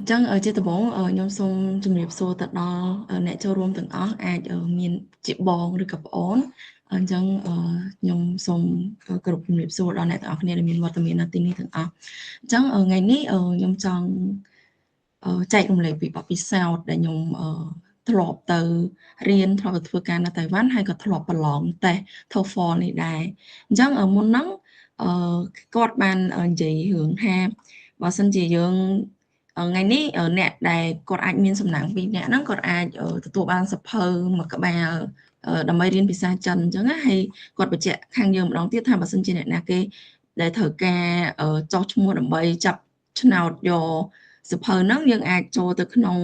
ចឹងជាដំបូងខ្ញុំសូមជម្រាបសួរទៅដល់អ្នកចូលរួមទាំងអស់អាចមានជាបងឬក៏ប្អូនអញ្ចឹងខ្ញុំសូមគោរពជម្រាបសួរដល់អ្នកទាំងអស់គ្នាដែលមានវត្តមាននៅទីនេះទាំងអស់អញ្ចឹងថ្ងៃនេះខ្ញុំចង់ចែករំលែកពីបទពិសោធន៍ដែលខ្ញុំធ្លាប់ទៅរៀនធ្លាប់ទៅធ្វើការនៅតៃវ៉ាន់ហើយក៏ធ្លាប់ប្រឡងតេស្ត TOEFL នេះដែរអញ្ចឹងមុនហ្នឹងគាត់បាននិយាយរឿងថាបើសិនជាយើងថ្ងៃនេះអ្នកដែលគាត់អាចមានសំណាងពីរអ្នកហ្នឹងគាត់អាចទទួលបានសភៅមួយក្បាលដើម្បីរៀនភាសាចិនអញ្ចឹងណាហើយគាត់បញ្ជាក់ខាងយើងម្ដងទៀតថាបើសិនជាអ្នកណាគេដែលត្រូវការចោះឈ្មោះដើម្បីចាប់ឆ្នោតយកសភៅហ្នឹងយើងអាចចូលទៅក្នុង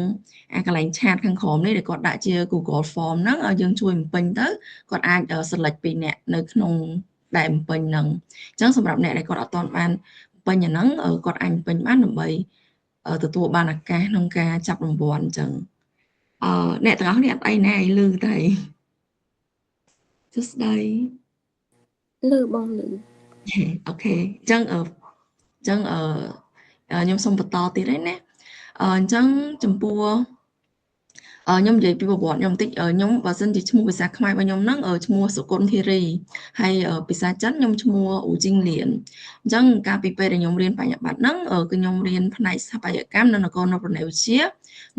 អាកន្លែងឆាតខាងក្រោមនេះដែលគាត់ដាក់ជា Google Form ហ្នឹងឲ្យយើងជួយបំពេញទៅគាត់អាច select ពីអ្នកនៅក្នុងដែលបំពេញហ្នឹងអញ្ចឹងសម្រាប់អ្នកដែលគាត់អត់ទាន់បានបំពេញអាហ្នឹងគាត់អាចបំពេញបានដើម្បីទទួលបានឱកាសក្នុងការចាប់រង្វាន់អញ្ចឹងអឺអ្នកទាំងអស់នេះអត់អីណាឯលឺតែសួស្តី លឺបងលឺ OK អញ្ចឹងអញ្ចឹងអឺខ្ញុំសូមបន្តទៀតហើយណាអញ្ចឹងចំពោះខ្ញុំនិយាយពីប្រវត្តិខ្ញុំបន្តិចខ្ញុំបើសិនជាឈ្មោះភាសាខ្មែររបស់ខ្ញុំហ្នឹងឈ្មោះសុគន្ធធីរីហើយភាសាចិនខ្ញុំឈ្មោះអ៊ូជីងលៀនអញ្ចឹងកាលពីពេលដែលខ្ញុំរៀនបញ្ញបត្រហ្នឹងគឺខ្ញុំរៀនផ្នែកស្ថាបត្យកម្មនៅនគរនប្រណីវិទ្យា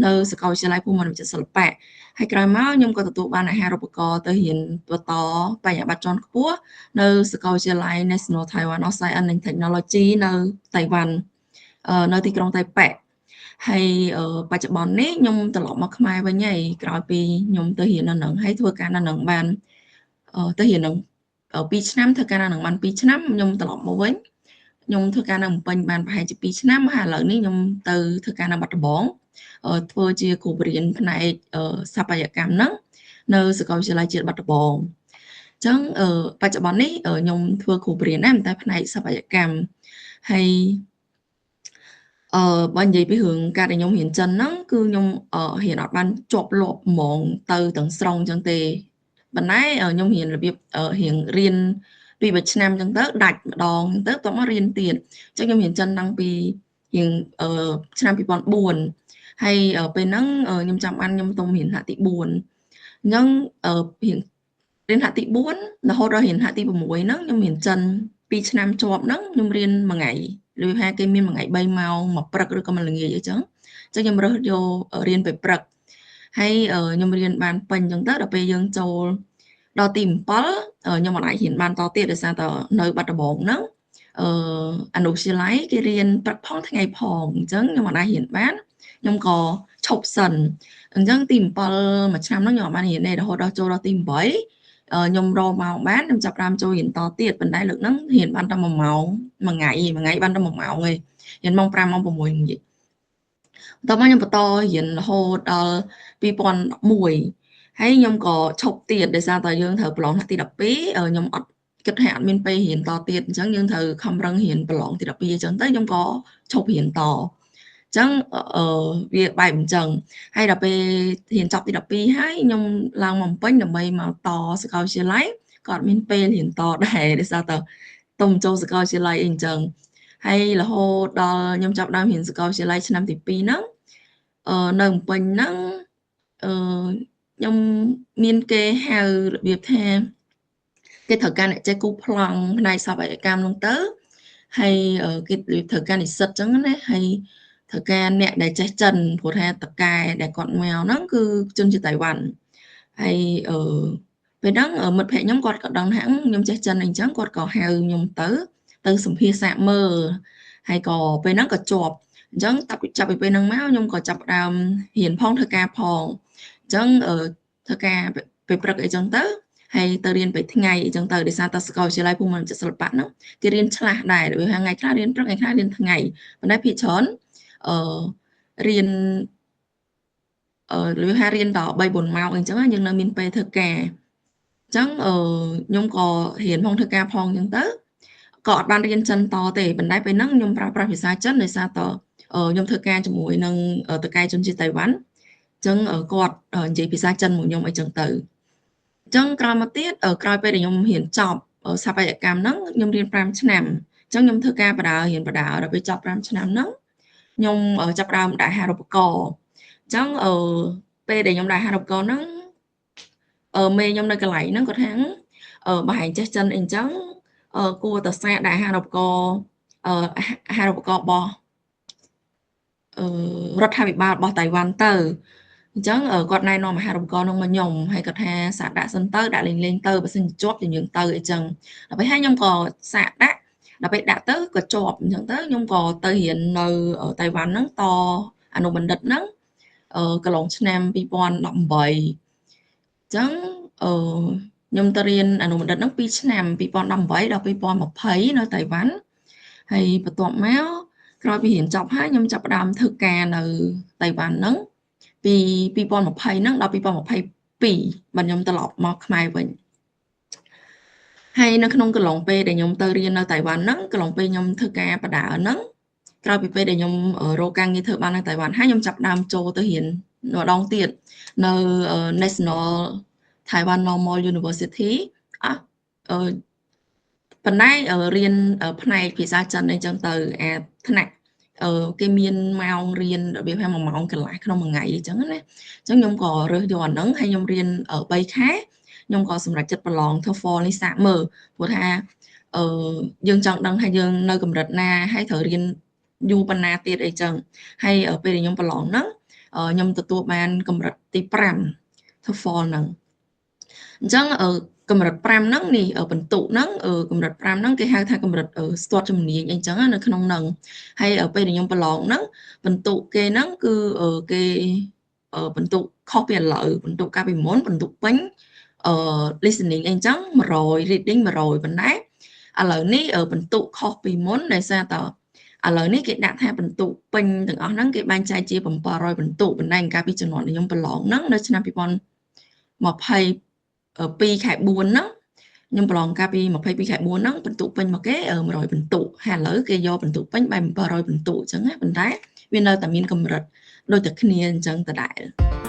នៅសាកលវិទ្យាល័យភូមិន្ទវិចិត្រសិល្បៈហើយក្រោយមកខ្ញុំក៏ទទួលបានអាហារូបករណ៍ទៅរៀនបន្តបញ្ញបត្រជាន់ខ្ពស់នៅសាកលវិទ្យាល័យ National Taiwan of Science and Technology នៅតៃវ៉ាន់នៅទីក្រុងតៃប៉េហើយបច្ចុប្បន្ននេះខ្ញុំត្រឡប់មកខ្មែរវិញហើយក្រោយពីខ្ញុំទៅរៀននៅនឹងហើយធ្វើការនៅនឹងបានទៅរៀននឹង2ឆ្នាំធ្វើការនៅនឹងបាន2ឆ្នាំខ្ញុំត្រឡប់មកវិញខ្ញុំធ្វើការនៅភ្នំពេញបានប្រហែលជា2ឆ្នាំហើយឥឡូវនេះខ្ញុំទៅធ្វើការនៅបាត់ដំបងធ្វើជាគ្រូបរិញ្ញាផ្នែកស្ថាបត្យកម្មហ្នឹងនៅសាកលវិទ្យាល័យជាតិបាត់ដំបងអញ្ចឹងបច្ចុប្បន្ននេះខ្ញុំធ្វើគ្រូបរិញ្ញាដែរតែផ្នែកស្ថាបត្យកម្មហើយអឺបើនិយាយពីរឿងការដែលខ្ញុំរៀនចិនហ្នឹងគឺខ្ញុំរៀនអត់បានជាប់លាប់ហ្មងទៅទាំងស្រុងអញ្ចឹងទេប៉ុន្តែខ្ញុំរៀនរបៀបរៀនរៀនពីមួយឆ្នាំអញ្ចឹងទៅដាច់ម្ដងអញ្ចឹងទៅបន្ទាប់មករៀនទៀតអញ្ចឹងខ្ញុំរៀនចិនតាំងពីរៀងឆ្នាំ2004ហើយពេលហ្នឹងខ្ញុំចាំបានខ្ញុំទៅរៀនថ្នាក់ទី4អញ្ចឹងរៀនរៀនថ្នាក់ទី4រហូតដល់រៀនថ្នាក់ទី6ហ្នឹងខ្ញុំរៀនចិន2ឆ្នាំជាប់ហ្នឹងខ្ញុំរៀនមួយថ្ងៃឬថាគេមានមួយថ្ងៃ3ម៉ោងមួយព្រឹកឬក៏មួយល្ងាចអីចឹងអញ្ចឹងខ្ញុំរើសយករៀនពេលព្រឹកហើយខ្ញុំរៀនបានពេញអញ្ចឹងទៅដល់ពេលយើងចូលដល់ទី7ខ្ញុំមិនអាចរៀនបានតទៀតដោយសារតនៅបាត់ដំបងហ្នឹងអឺអនុវិទ្យាល័យគេរៀនព្រឹកផងថ្ងៃផងអញ្ចឹងខ្ញុំមិនអាចរៀនបានខ្ញុំក៏ឈប់សិនអញ្ចឹងទី7មួយឆ្នាំហ្នឹងខ្ញុំអត់បានរៀនទេរហូតដល់ចូលដល់ទី8ខ្ញុំរកម៉ោងបានខ្ញុំចាប់ផ្ដើមចូលរៀនតទៀតប៉ុន្តែលើកហ្នឹងរៀនបានតែ1ម៉ោងមួយថ្ងៃមួយថ្ងៃបានតែ1ម៉ោងឯងរៀនម៉ោង5ម៉ោង6ល្ងាចបន្ទាប់មកខ្ញុំបន្តរៀនរហូតដល់2011ហើយខ្ញុំក៏ឈប់ទៀតដោយសារតែយើងត្រូវប្រឡងថ្នាក់ទី12ខ្ញុំអត់គិតថាអត់មានពេលរៀនតទៀតអញ្ចឹងយើងត្រូវខំប្រឹងរៀនប្រឡងទី12អញ្ចឹងទៅខ្ញុំក៏ឈប់រៀនតអញ្ចឹងអឺវាបែបអញ្ចឹងហើយដល់ពេលរៀនចប់ទី12ហើយខ្ញុំឡើងមកពេញដើម្បីមកតសាកលវិទ្យាល័យក៏អត់មានពេលរៀនតដែរដោយសារតែទុំចូលសាកលវិទ្យាល័យអីអញ្ចឹងហើយរហូតដល់ខ្ញុំចាប់ដើមរៀនសាកលវិទ្យាល័យឆ្នាំទី2ហ្នឹងអឺនៅភ្នំពេញហ្នឹងអឺខ្ញុំមានគេហៅរបៀបថាគេត្រូវការអ្នកចេះគូប្លង់ផ្នែកស្ថាបត្យកម្មហ្នឹងទៅហើយគេត្រូវការនិស្សិតអញ្ចឹងណាហើយត្រូវការអ្នកដែលចេះចិនព្រោះថាតកែដែលគាត់មកហ្នឹងគឺជនជាតិតៃវ៉ាន់ហើយអឺពេលហ្នឹងមិត្តភក្តិខ្ញុំគាត់ក៏ដឹងថាខ្ញុំចេះចិនអីចឹងគាត់ក៏ហៅខ្ញុំទៅទៅសម្ភាសសាកមើលហើយក៏ពេលហ្នឹងក៏ជាប់អញ្ចឹងតាប់ចាប់ពីពេលហ្នឹងមកខ្ញុំក៏ចាប់ផ្ដើមរៀនផងធ្វើការផងអញ្ចឹងធ្វើការពេលព្រឹកអីចឹងទៅហើយទៅរៀនពេលថ្ងៃអញ្ចឹងទៅដោយសារតែសាកលវិទ្យាល័យភូមិន្ទវិចិត្រសិល្បៈហ្នឹងគេរៀនឆ្លាស់ដែរដូចថាថ្ងៃខ្លះរៀនព្រឹកថ្ងៃខ្លះរៀនថ្ងៃប៉ុន្តែភាគច្រើនអឺរៀនអឺឬថារៀនដល់3 4ម៉ោងអញ្ចឹងយើងនៅមានពេលធ្វើការអញ្ចឹងអឺខ្ញុំក៏រៀនផងធ្វើការផងអញ្ចឹងទៅក៏អត់បានរៀនចិនតទេប៉ុន្តែពេលហ្នឹងខ្ញុំប្រើប្រាស់ភាសាចិនដោយសារតខ្ញុំធ្វើការជាមួយនឹងតកែជនជាតិតៃវ៉ាន់អញ្ចឹងគាត់និយាយភាសាចិនមួយខ្ញុំអីចឹងទៅអញ្ចឹងក្រោយមកទៀតក្រោយពេលដែលខ្ញុំរៀនចប់ស្ថាបត្យកម្មហ្នឹងខ្ញុំរៀន5ឆ្នាំអញ្ចឹងខ្ញុំធ្វើការបដារៀនបដាដល់ពេលចប់5ឆ្នាំហ្នឹង ខ្ញុំចាប់ផ្ដើមដាក់អាហារូបករណ៍អញ្ចឹងអឺពេលដែលខ្ញុំដាក់អាហារូបករណ៍ហ្នឹងមេខ្ញុំនៅកន្លែងហ្នឹងគាត់ថាបើឯងចេះចិនអីអញ្ចឹងគួរតែសាកដាក់អាហារូបករណ៍អាហារូបករណ៍របស់រដ្ឋាភិបាលរបស់តៃវ៉ាន់ទៅអញ្ចឹងគាត់ណែនាំអាហារូបករណ៍នោះមកខ្ញុំហើយគាត់ថាសាកដាក់សិនទៅដាក់លេងលេងទៅបើសិនជាប់យើងទៅអីចឹងដល់ពេលហើយខ្ញុំក៏សាកដាក់ដល់ពេលដាក់ទៅក៏ជាប់អញ្ចឹងទៅខ្ញុំក៏ទៅរៀននៅតៃវ៉ាន់ហ្នឹងតអនុបណ្ឌិតហ្នឹងកន្លងឆ្នាំ2018អញ្ចឹងអឺខ្ញុំទៅរៀនអនុបណ្ឌិតហ្នឹង2ឆ្នាំ2018ដល់2020នៅតៃវ៉ាន់ហើយបន្ទាប់មកក្រោយពីរៀនចប់ហើយខ្ញុំចាប់ផ្ដើមធ្វើការនៅតៃវ៉ាន់ហ្នឹងពី2020ហ្នឹងដល់2022បាទខ្ញុំត្រឡប់មកខ្មែរវិញហើយនៅក្នុងកន្លងពេលដែលខ្ញុំទៅរៀននៅតៃវ៉ាន់ហ្នឹងកន្លងពេលខ្ញុំធ្វើការបដាហ្នឹងក្រោយពីពេលដែលខ្ញុំរកការងារធ្វើបាននៅតៃវ៉ាន់ហើយខ្ញុំចាប់ផ្ដើមចូលទៅរៀនម្ដងទៀតនៅ National Taiwan Normal University អឺប៉ុន្តែរៀនផ្នែកភាសាចិនអីចឹងទៅអាថ្នាក់គេមានម៉ោងរៀនរបៀបថា1ម៉ោងកន្លះក្នុងមួយថ្ងៃអញ្ចឹងណាអញ្ចឹងខ្ញុំក៏រើសយកអាហ្នឹងហើយខ្ញុំរៀន3ខែខ្ញុំក៏សម្រេចចិត្តប្រឡង TOEFL នេះសាកមើលព្រោះថាអឺយើងចង់ដឹងថាយើងនៅកម្រិតណាហើយត្រូវរៀនយូរប៉ុណ្ណាទៀតអីចឹងហើយពេលដែលខ្ញុំប្រឡងហ្នឹងខ្ញុំទទួលបានកម្រិតទី5 TOEFL ហ្នឹងអញ្ចឹងកម្រិត5ហ្នឹងនេះបន្ទុកហ្នឹងកម្រិត5ហ្នឹងគេហៅថាកម្រិតស្ទាត់ជំនាញអីចឹងនៅក្នុងហ្នឹងហើយពេលដែលខ្ញុំប្រឡងហ្នឹងបន្ទុកគេហ្នឹងគឺគេបន្ទុកខុសពីឥឡូវបន្ទុកកាលពីមុនបន្ទុកពេញlistening អីចឹង100 reading 100ប៉ុន្តែឥឡូវនេះបន្ទុកខុសពីមុនដោយសារតឥឡូវនេះគេដាក់ថាបន្ទុកពេញទាំងអស់ហ្នឹងគេបែងចែកជា700បន្ទុកប៉ុន្តែកាលពីជំនាន់ខ្ញុំប្រឡងហ្នឹងនៅឆ្នាំ2022ខែ4ហ្នឹងខ្ញុំប្រឡងកាលពី22ខែ4ហ្នឹងបន្ទុកពេញមកគេ100បន្ទុកហើយឥឡូវគេយកបន្ទុកពេញបែប700បន្ទុកអញ្ចឹងណាប៉ុន្តែវានៅតែមានកម្រិតដូចតែគ្នាអញ្ចឹងដដែល។